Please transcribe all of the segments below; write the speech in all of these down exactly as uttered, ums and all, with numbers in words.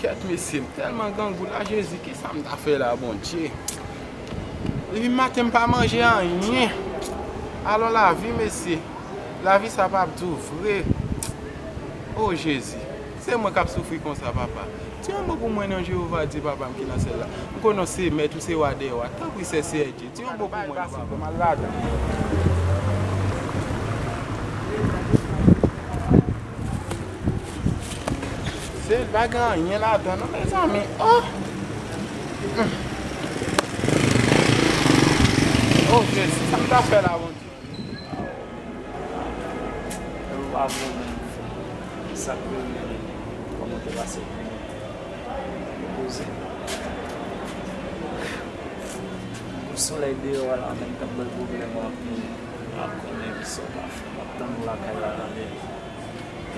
Kèt mesye, m tèlman grangou la, Jezi, kisa m ta fè la, Bondye? Depi maten m pa manje anyen. Alò lavi, mesye, lavi sa p ap di w vre. O Jezi, se mwen k ap soufri konsa, papa. Di yon mo pou mwen non, Jewova Dye, papa m ki nan syèl la. M konnen w se mèt, ou se wa dè wa. Tanpri, Sè, Seyè Dye, di yon mo pou mwen non, papa. Se pa gen anyen ladan non, mezanmi. Oh! Oh, Jezi, sa m ta fè la, Bondye? Yo pa vle menm. Sa k rive, kòman te pase pou mwen? Poze. Pou solèy deyò a la menm, t ap bay pwoblèm anpil. M ap konnen kisa w ka fè. M ap tann ou lakay la, tande.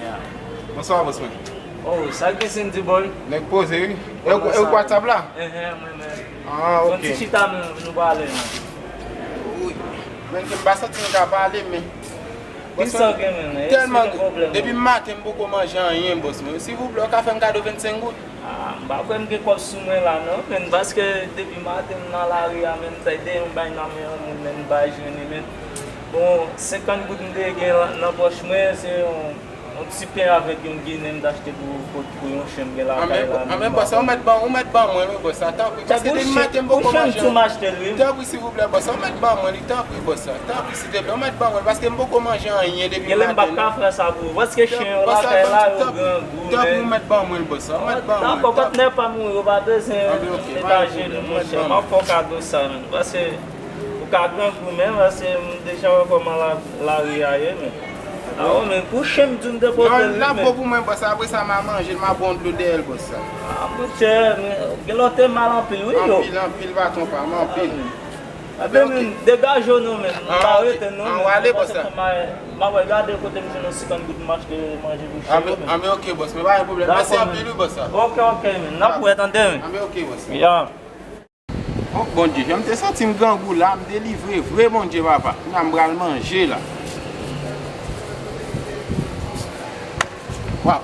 Yeah. Bonswa, bòs mwen. Oh, sa k gen, Cindy Boy? Nèg poze, wi. E ou, e ou k WhatsApp la? Enhen, mwen menm. Ah, ok. Fon ti chita, nou, nou pale, non. Wi. Menm ke m pa santi nou ka pale, men kisa w gen menm? Tèlman, depi maten m poko manje anyen, bòs mwen. Silvouplè, ou ka fè m kado vennsenk goud? Ah, m pa kwè m gen kòb sou mwen la, non, menm, paske depi maten m nan lari a, menm, m te de yon bay nan men yon moun, menm, m pa jwenn li, menm. Bon, senkant goud m te gen nan pòch mwen, se yon, yon ti pen avèk yon ginen m t achte pou, pou, pou yon chen m gen lakay la, menm. Anben, bòs, ou mèt ban, ou mèt ban mwen, wi, bòs, tanpri. Paske depi maten m poko manje. Tanpri, silvouplè, bòs, ou mèt ban mwen li, tanpri, bòs, tanpri, silvouplè, ou mèt ban mwen li, paske m poko manje anyen depi maten. Genlè m p ap ka fè sa pou ou, paske chen yo lakay la, yo grangou, men. Tanpri, ou mèt ban mwen l, bòs, ou mèt ban mwen l. Dakò, patnè pa m, ou pa bezwen eta jenou, monchè. M ap fè w kado sa, menm, paske ou ka grangou, men, paske m deja wè kòman la, lari a ye, men. Awo, men, pou chen m di w m te pote l, wi, men. Non, l ap bon pou mwen, bòs, apre sa, m a manje l, m a bwè yon dlo dèyè l, bòs, sa. Ah, monchè, men, genlè w te mal anpil, wi, yo. Anpil, anpil, patwon pa m, anpil. Ebyen, men, degaje w non, men. M pa rete non, men. An, w ale, bòs, sa. M a, m a wè gade kote m jwenn yon senkant goud m achte manje pou chen yo, men. Anben, ok, bòs, men pa gen pwoblèm. Mèsi anpil, wi, bòs, sa. Ok, ok, men. N ap wè, tande, men. Anben, ok, bòs, sa. Ya. Oh, Bondye, jan m te santi m grangou la, m delivre vre, Bondye, papa. Kounya m pral manje la. Waw.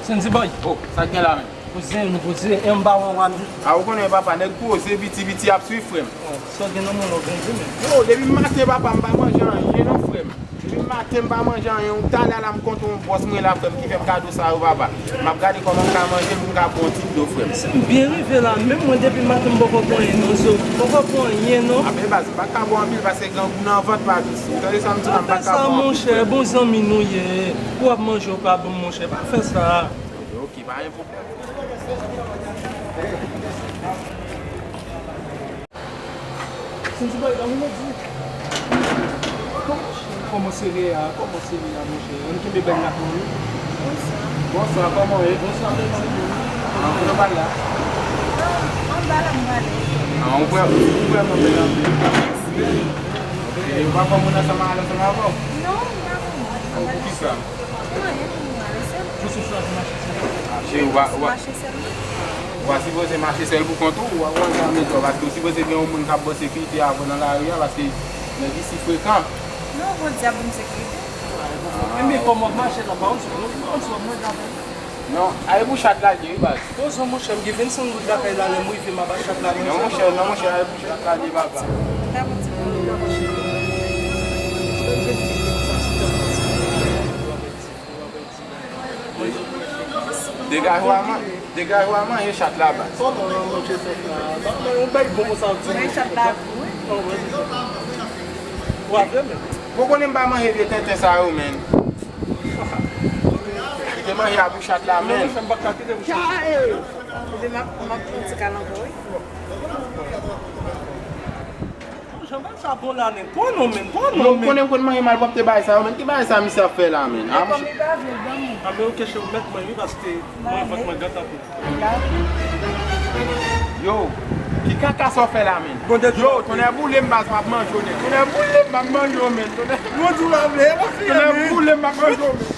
Cindy Boy. Oh, sa k gen la menm? Poze, nou poze. E m pa wè w ap di. A, ou konnen, papa, nèg poze, piti, piti ap swiv, frè m. Oh, sa w gen nan men w la, w grangou menm. Yo, depi maten, papa, m pa manje anyen non, frè m. Depi maten, m pa manje anyen. Talè a la, m kontre yon bòs mwen la, frè m, ki fè m kado sa yo, papa. M ap gade kòman m ka manje l pou m ka pran yon ti dlo, frè m. Si m byen rive la, menm mwen, depi maten, m poko pran anyen non, zo. M poko pran anyen non. Anben baz, m pa ka bwè anpil paske grangou nan vant pa dous. Ou tande sa m di w la, m pa ka bwè anpil, frè m. Pa fè sa, monchè, bon zanmi nou ye. Ou ap manje, ou pa ban m, monchè. Pa fè sa. Ok, pa gen pwoblèm. Cindy Boy, ban m yon di. Kòman, kòman se ye a? Kòman se ye a, monchè? Ann kenbe bèl la pou nou. Bonswa, kòman w ye? Bonswa, mèsi. An, kote w pral la? Anba la, m prale. An, ou vrè, ou vrèman bèl anpil. Mèsi. E ou pa pran moun ansanm ale ansanm avè w? Non, m pa pran moun. An, poukisa? Pou anyen, pou mwen ale sèl. Ou sou chwazi mache sèl? Mache, ou pa, ou pa, mache sèlman. Ou pa sipoze mache sèl pou kont ou, ou pa konn sa mezon, paske ou sipoze gen yon moun k ap ba w sekirite avè w nan lari a, paske nèg isi frekan. Non, Bondye ap ban m sekirite. Enben, kòman w ap mache la, ba w zòn, non, ba w zòn, non, dapre. Non, a e pou chat la l ye, wi, baz. Bon, zòn, monchè, m gen vennsenk goud lakay la, lè m rive, m a ba chat la, non, monchè, non, monchè, a e pou chat la l ye, papa. Dakò, ti frè. Degaje w a man-, degaje w a manje chat la, baz. Oh, non, non, non, monchè, chat la. Ba, ba, yon bay bon konsa, w di. Bay chat la pou ou, wi. Non, wi. Ou a vle, men. Ou konnen m pa manje vye tenten sa yo, menn. Kite manje a pou chat la, menn. Non, monchè, m pa ka kite pou chat. Ebyen, m ap, m ap pran ti kal ankò, wi. Jan bagay sa bon la, nen. Pran non, men, pran non, men. Ou konnen m konn manje mal, w ap te bay sa yo, men. Ki bagay sa misye ap fè la, men? A, monchè. Anben, oke, cheri, ou mèt mwen, wi, paske mwen, vant mwen gate anpil. Yo, ki kaka sa w fè la, men? Yo, tonnè boule m, baz, m ap manje w, nen. Tonnè boule m, m ap manje w, men. Tonnè boule m, m ap manje w, men.